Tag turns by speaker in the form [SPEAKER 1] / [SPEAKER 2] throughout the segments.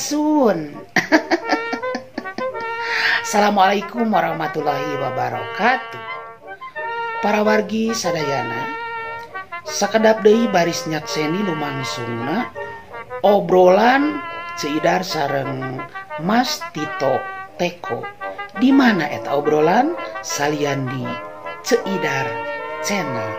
[SPEAKER 1] Sampurasun. Assalamualaikum warahmatullahi wabarakatuh. Para wargi sadayana, sakedap deui baris nyakseni lumangsungna obrolan Ceu Idar sareng Mas Tito Teko. Di mana eta obrolan salian di Ceu Idar Channel.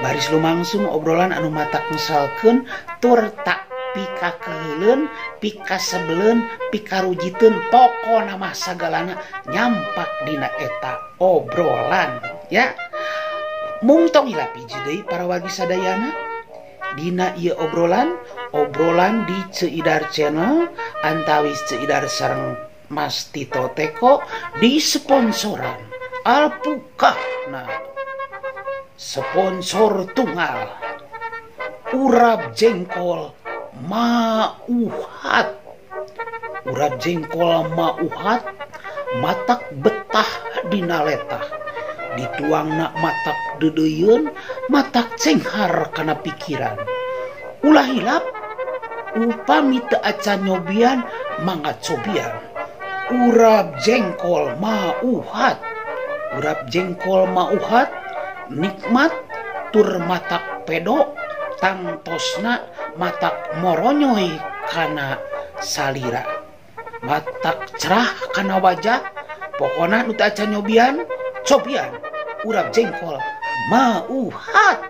[SPEAKER 1] Baris lumangsung obrolan anu matak ngesalkeun tur tak pikakeuheuleun, pikasebeleun, pikarujiteun, pokona mah sagalana nyampak dina eta obrolan ya. Mung tong hilap hiji deui para wargi sadayana dina ieu obrolan, obrolan di Ceu Idar Channel antawis Ceu Idar sareng Mas Tito Teko disponsoran Alpukah. Nah, sponsor tunggal urap jengkol mauhat. Urap jengkol mauhat matak betah dina letah, dituangna matak deudeuyeun, matak cenghar kana pikiran. Ulah hilap upami teu acan nyobian mangga cobian urap jengkol mauhat. Urap jengkol mauhat nikmat tur matak pedo, tangtosna matak moronyoy kana salira, matak cerah kana wajah. Pokona nu teu acan nyobian cobian urap jengkol mauhat.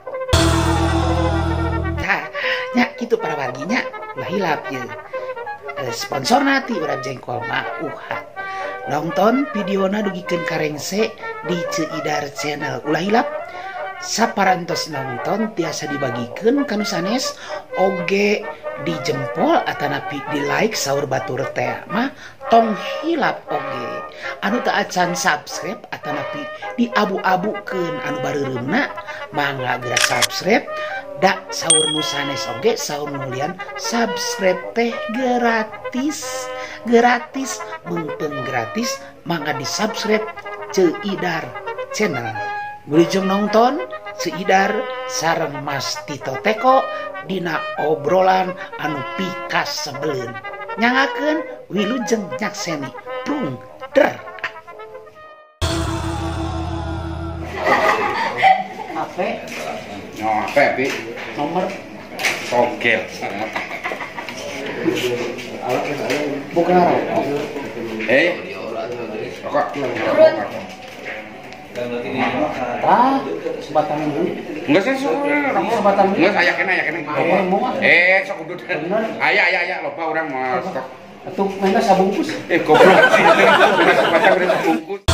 [SPEAKER 1] Nah, nya kitu para warginya, ulah hilap ye sponsorna ti urap jengkol mauhat. Nonton videona dugikeun ka rengse di Ceu Idar Channel. Ulah hilap saparantos nonton tiasa dibagikeun ka nu sanes, oge di jempol atanapi di like saur batur teh mah tong hilap oge anu teu acan subscribe atanapi di abu-abukeun anu bareureumna mangga geura subscribe da saur nu sanes oge saur nu lian subscribe teh gratis, gratis meungpeung gratis mangga di subscribe Ceu Idar Channel. Wilujeng nonton Ceu Idar sareng Mas Tito Teko dina obrolan anu pikasebeleun. Nyangakeun wilujeng nyakseni. Prung der. Ape?
[SPEAKER 2] No, ape bi?
[SPEAKER 1] Nomor
[SPEAKER 2] togel.
[SPEAKER 1] Bukan rokok.
[SPEAKER 2] Eh. Rokok.
[SPEAKER 1] Ah, sebatang dulu.
[SPEAKER 2] Enggak sih,
[SPEAKER 1] sebatang.
[SPEAKER 2] Enggak, saya kena, ya kena. Eh, sok udut. Aya, aya, aya, loba orang mau stok.
[SPEAKER 1] Atuh mainnya sabungkus.
[SPEAKER 2] Eh, goblok sih. Sebatang udah sabungkus.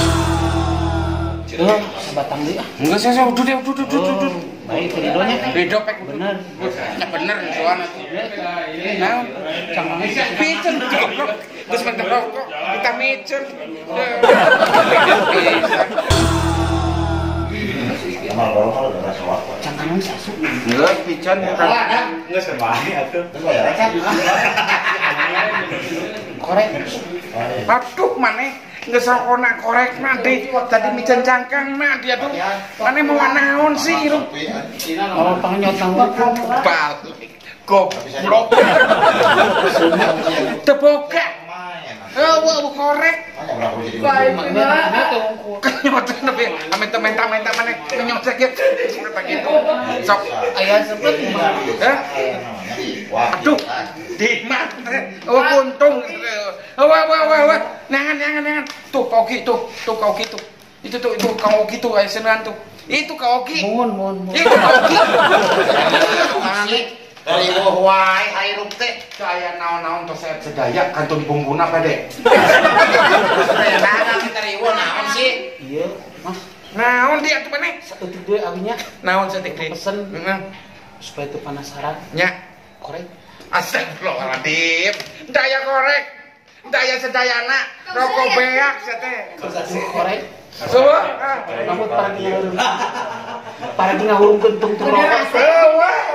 [SPEAKER 1] Tuh, sebatang deui ah.
[SPEAKER 2] Enggak sih, udut, udut, udut, udut.
[SPEAKER 1] Baik, ridonya.
[SPEAKER 2] Rido pek
[SPEAKER 1] bener.
[SPEAKER 2] Ya bener soalnya. Nah, micen goblok. Terus mantep rokok, kita micen.
[SPEAKER 1] Cangkangan sasuk.
[SPEAKER 2] Geus pican
[SPEAKER 3] geus bae atuh.
[SPEAKER 1] Korek.
[SPEAKER 2] Aduh maneh geus rokona korek nanti tadi micen cangkang na dia tuh. Maneh mau naon sih hirup?
[SPEAKER 1] Kalau pangnyotan
[SPEAKER 2] balik. Goblok. Teu boga. Eueuh korek. Kenyotan tapi ame teu menta-menta maneh kenyot ge gitu. Sok
[SPEAKER 1] aya sempet mah.
[SPEAKER 2] Hah? Aduh, di mana? Oh, untung. Wah, wah, wah, wah. Nangan, nangan, nangan. Tuh Kak Oki tuh, tuh Kak Oki tuh. Itu tuh, itu Kak Oki tuh aya seneuan tuh. Itu Kak Oki.
[SPEAKER 1] Mun, mun, mun.
[SPEAKER 2] Itu Kak Oki.
[SPEAKER 3] Riweuh wae hirup teh.
[SPEAKER 2] Aya naon-naon tos saya sedaya kantun bumbuna pade.
[SPEAKER 3] Nah, kita riweuh naon sih?
[SPEAKER 1] Iya, Mas.
[SPEAKER 2] Naon dia atuh maneh?
[SPEAKER 1] Saeutik deui abinya.
[SPEAKER 2] Naon saeutik deui?
[SPEAKER 1] Pesen.
[SPEAKER 2] Heeh.
[SPEAKER 1] Supaya teu penasaran.
[SPEAKER 2] Nya.
[SPEAKER 1] Korek.
[SPEAKER 2] Astagfirullahaladzim. Daya korek. Daya sedayana rokok beak sia teh.
[SPEAKER 1] Korek.
[SPEAKER 2] Suweuh.
[SPEAKER 1] Rambut paragi ngahurungkeun tungtung rokok.
[SPEAKER 2] Wah, wah.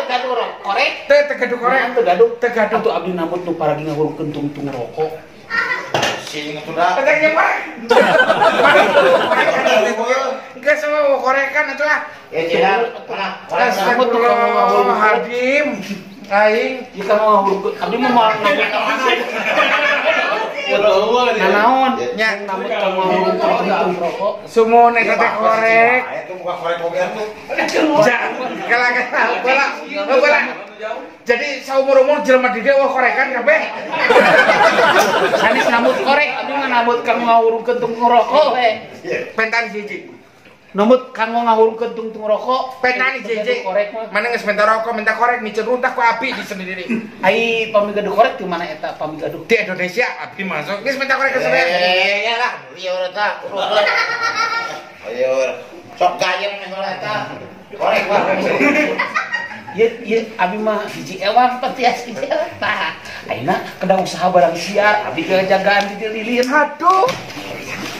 [SPEAKER 1] Gaduh korek.
[SPEAKER 2] Teh teu gaduh korek.
[SPEAKER 1] Teu gaduh.
[SPEAKER 2] Teu gaduh.
[SPEAKER 1] Atuh abdi nambut nu paragi ngahurungkeun tungtung rokok.
[SPEAKER 3] Sing atuh da.
[SPEAKER 2] Teh jeung korek. Geus semua korekan atuh ah.
[SPEAKER 3] Ya tidak.
[SPEAKER 2] Astagfirullahaladzim. Aing
[SPEAKER 1] ieu ka ngahurungkeun abdi mah moal nanaon
[SPEAKER 2] nya
[SPEAKER 1] nambut ka ngahurungkeun tungtung rokok.
[SPEAKER 2] Sumuhun eta teh korek.
[SPEAKER 3] Aya tuh buka korek oge atuh.
[SPEAKER 2] Kala bola. Bola. Jadi saumur-umur jelema di dieu wah korekan kabeh.
[SPEAKER 1] Sanes nambut korek abdi mah nambut ka ngahurungkeun tungtung rokok we.
[SPEAKER 2] Pentan hiji.
[SPEAKER 1] Nambut kanggo ngahurungkeun tungtung rokok.
[SPEAKER 2] Pentan hiji.
[SPEAKER 1] Korek mah.
[SPEAKER 2] Mana geus minta rokok, minta korek miceun runtah ku abi di sendiri.
[SPEAKER 1] Ai pamigaduh korek di mana eta pamigaduh?
[SPEAKER 2] Di Indonesia abi masuk. Geus minta korek ke sebenarnya.
[SPEAKER 3] Eh ya lah, ieu eta. Ayo sok gayeng heula eta. Korek mah.
[SPEAKER 1] Ieu ieu abi mah hiji ewang petias hiji ewang tah. Ayeuna kedah usaha barang siar, abi jagaan di lilin.
[SPEAKER 2] Aduh.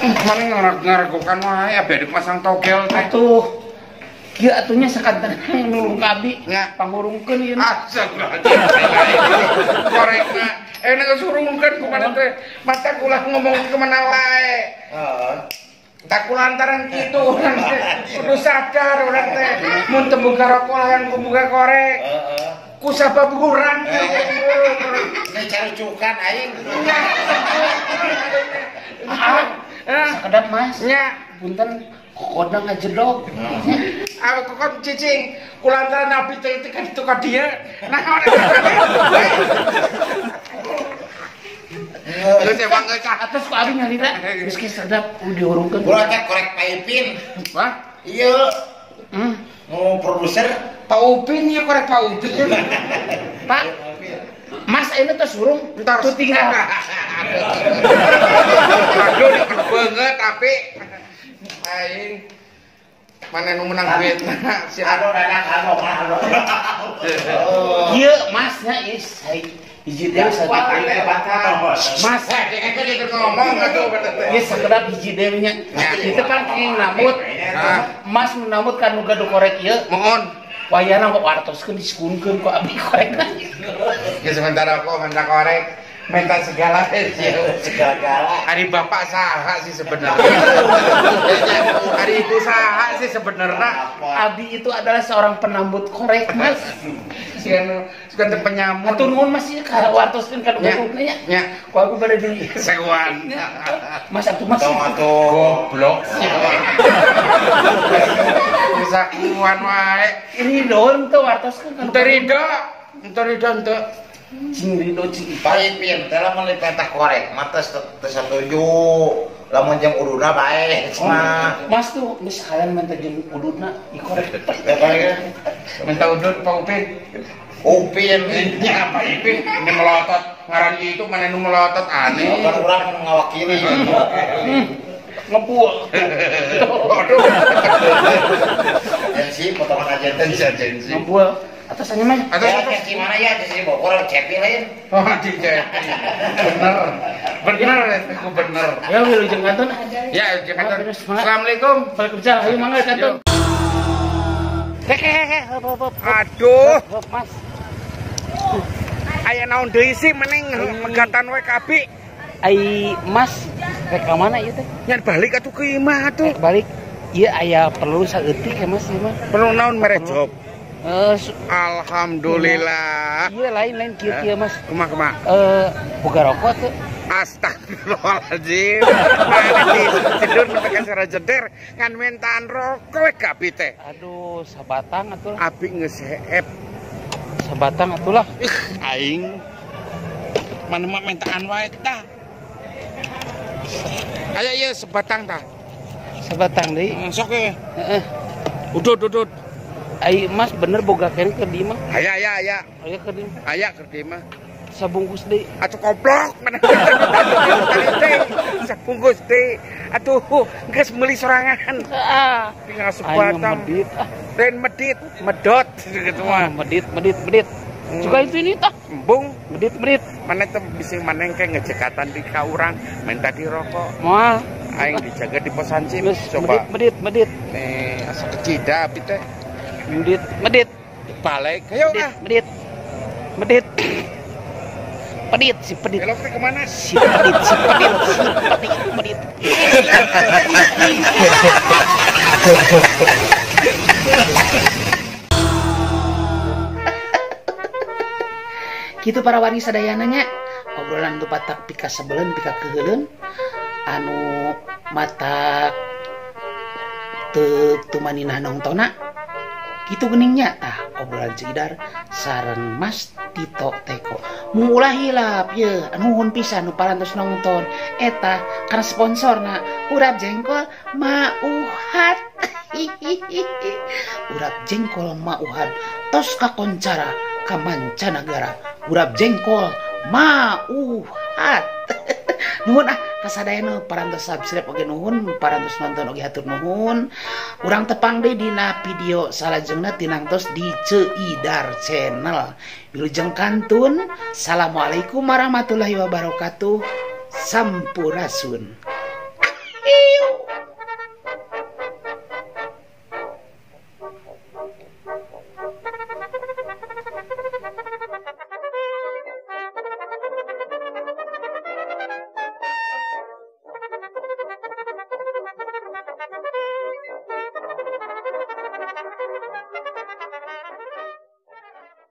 [SPEAKER 2] Mana ngaregokan wae abi adik masang togel teh.
[SPEAKER 1] Atuh. Kieu atunya sakantenan nulung ka abi.
[SPEAKER 2] Nya
[SPEAKER 1] pangurungkeun ieu.
[SPEAKER 2] Astagfirullahaladzim. Korekna enak geus hurungkeun ku mana teh. Mata ulah ngomong ke mana wae.
[SPEAKER 3] Heeh.
[SPEAKER 2] Tak kulantaran kitu urang teh. Kudu sadar urang teh. Mun teu boga rokok hayang boga korek.
[SPEAKER 3] Heeh.
[SPEAKER 2] Ku sabab urang teh.
[SPEAKER 3] Ini carucukan aing.
[SPEAKER 1] Sakedap Mas.
[SPEAKER 2] Nya
[SPEAKER 1] punten kokodna ngajedog.
[SPEAKER 2] Ah kokod cicing kulantaran abi teh teh ka ditu ka dieu. Naon Geus emang geus
[SPEAKER 1] atas ku abi nyalira geus ge sedap dihurungkeun.
[SPEAKER 3] Urang teh korek Pak Ipin.
[SPEAKER 2] Wah?
[SPEAKER 3] Ieu. Mau produser
[SPEAKER 2] Pak Upin ieu korek Pak Upin.
[SPEAKER 1] Pak. Mas ayeuna tos hurung
[SPEAKER 2] entar
[SPEAKER 1] tuh tinggal.
[SPEAKER 2] Aduh banget tapi aing mana nu menang duit si
[SPEAKER 3] aduh dadang aduh aduh.
[SPEAKER 1] Ieu masnya ieu hiji deui satu.
[SPEAKER 2] Mas, eta dia ngomong atuh
[SPEAKER 1] ieu sakedap hiji deui nya. Ieu pan kenging nambut. Mas nu nambut kan nu gaduh korek ieu.
[SPEAKER 2] Mohon.
[SPEAKER 1] Wayana kok wartoskeun disukunkeun ku abdi korekna.
[SPEAKER 2] Ya sementara kok minta korek, minta segala
[SPEAKER 3] segala-gala.
[SPEAKER 2] Hari bapak saha sih sebenarnya. Hari ibu saha sih sebenarnya.
[SPEAKER 1] Abi itu adalah seorang penambut korek, Mas.
[SPEAKER 2] Sian suka teh penyamut.
[SPEAKER 1] Atuh nuhun Mas ieu ka wartoskeun ka dukungna nya.
[SPEAKER 2] Nya.
[SPEAKER 1] Ku aku bade di
[SPEAKER 2] sewan.
[SPEAKER 1] Mas atuh Mas.
[SPEAKER 3] Tong atuh
[SPEAKER 2] goblok. Bisa kuan wae.
[SPEAKER 1] Ridho teu wartoskeun ka.
[SPEAKER 2] Teu ridho, teu ridho teu.
[SPEAKER 1] Cing ridho cing.
[SPEAKER 3] Pak Ipin teh lamun dipentah korek mah teu satuju. Lamun jeung ududna bae mah.
[SPEAKER 1] Mas tuh geus sekalian minta jeung ududna i korek.
[SPEAKER 2] Minta udud Pak Upin.
[SPEAKER 3] Upin
[SPEAKER 2] nya Pak Ipin ini melotot ngaran itu mana nu melotot aneh.
[SPEAKER 3] Kan urang ngawakili.
[SPEAKER 1] Ngebul.
[SPEAKER 2] Aduh.
[SPEAKER 3] Agensi potongan agensi.
[SPEAKER 2] Agensi.
[SPEAKER 1] Ngebul. Atasannya mah.
[SPEAKER 3] Atas agensi mana ya? Agensi Bogor Cepi lain.
[SPEAKER 2] Oh, di Cepi. Bener. Bener, aku bener.
[SPEAKER 1] Ya wilujeng kantun.
[SPEAKER 2] Ya, wilujeng kantun. Assalamualaikum.
[SPEAKER 1] Waalaikumsalam. Ayo mangga kantun. Hehehe, hop hop.
[SPEAKER 2] Aduh.
[SPEAKER 1] Hop, Mas.
[SPEAKER 2] Aya naon deui sih mending megatan we ka abi.
[SPEAKER 1] Ai Mas rek ka mana ieu teh?
[SPEAKER 2] Nyan balik atuh ke imah atuh.
[SPEAKER 1] Rek balik. Ieu aya perlu saeutik ya Mas ieu mah.
[SPEAKER 2] Perlu naon mere job? Alhamdulillah.
[SPEAKER 1] Iya lain-lain kieu-kieu Mas.
[SPEAKER 2] Kumaha kumaha?
[SPEAKER 1] Boga rokok tuh.
[SPEAKER 2] Astagfirullahaladzim. Mana tidur nepi ka sora jeder ngan mentaan rokok we ka abi teh.
[SPEAKER 1] Aduh, sabatang atuh.
[SPEAKER 2] Abi geus heep.
[SPEAKER 1] Sabatang atuh lah.
[SPEAKER 2] Ih, aing. Mana mah mentaan wae tah. Aya ieu sebatang tah.
[SPEAKER 1] Sebatang deui.
[SPEAKER 2] Sok we.
[SPEAKER 1] Heeh.
[SPEAKER 2] Udut udut.
[SPEAKER 1] Ai Mas bener boga kene keur di imah?
[SPEAKER 2] Aya aya aya.
[SPEAKER 1] Aya keur di imah.
[SPEAKER 2] Aya keur di imah.
[SPEAKER 1] Sabungkus deui.
[SPEAKER 2] Atuh koplok mana sabungkus deui. Atuh geus meuli sorangan.
[SPEAKER 1] Heeh.
[SPEAKER 2] Tinggal sebatang.
[SPEAKER 1] Medit ah.
[SPEAKER 2] Lain medit, medot gitu mah.
[SPEAKER 1] Medit, medit, medit. Juga itu ini tah.
[SPEAKER 2] Embung,
[SPEAKER 1] medit, medit.
[SPEAKER 2] Mana teh bisi manengke ngejekatan di ka urang minta di rokok.
[SPEAKER 1] Moal.
[SPEAKER 2] Aing dijaga di pos hansip. Coba.
[SPEAKER 1] Medit, medit, medit.
[SPEAKER 2] Nih, asa kecida abi teh.
[SPEAKER 1] Medit, medit.
[SPEAKER 2] Balik, ayo ah.
[SPEAKER 1] Medit, medit. Pedit, si pedit.
[SPEAKER 2] Belok teh kemana?
[SPEAKER 1] Si pedit, si pedit, si pedit, pedit. Kitu para wargi sadayana nya obrolan nu patak pika sebelen pika keheuleun anu matak teu tumaninah nongtona kitu geningnya tah obrolan Ceu Idar sareng Mas Tito Teko. Mung ulah hilap ye nuhun pisan nu parantos nonton eta karena sponsorna urap jengkol Mauhat. Urap jengkol Mauhat tos kakoncara ka mancanagara. Urap jengkol Mauhat. Nuhun ah kasadayana parantos subscribe oge nuhun, parantos nonton oge hatur nuhun. Urang tepang deui dina video salajengna tinangtos di Ceu Idar Channel. Wilujeng kantun. Assalamualaikum warahmatullahi wabarakatuh. Sampurasun.